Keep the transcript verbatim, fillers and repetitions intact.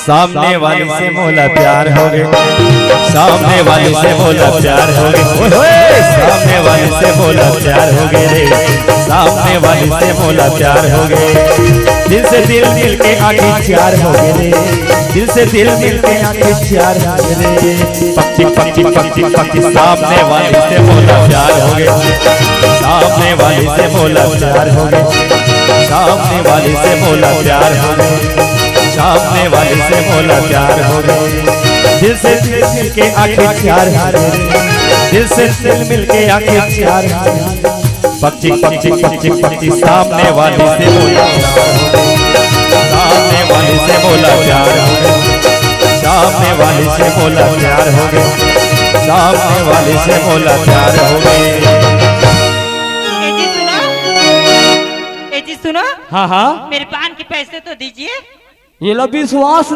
सामने वाली से मोला प्यार हो गे, सामने वाली से मोला प्यार हो गे, ओए होए, सामने वाली से मोला प्यार हो गे रे, सामने वाली से मोला प्यार हो गे। दिल से दिल मिलके आखिर चार हो गे रे, दिल से दिल मिलके आखिर चार हो गे रे। पक्षी पक्षी पक्षी पक्षी, सामने वाली से मोला प्यार हो गे, सामने वाली से मोला प्यार हो गे, सामने वाली से मोला प्यार हो गे, सामने वाली से मोला प्यार हो गे। दिल से दिल मिलके आखिर चार हो गे, दिल से दिल मिलके आखिर चार हो गे। पक्षी पक्षी पक्षी पक्षी, सामने वाली से मोला प्यार हो गे, सामने वाली से मोला प्यार हो गे, सामने वाली से मोला प्यार हो गे, सामने वाली से मोला प्यार हो गे। ए जी सुनो, ए जी सुनो, हाँ हाँ। मेरे पान के पैसे तो दीजिए। ये ला विश्वास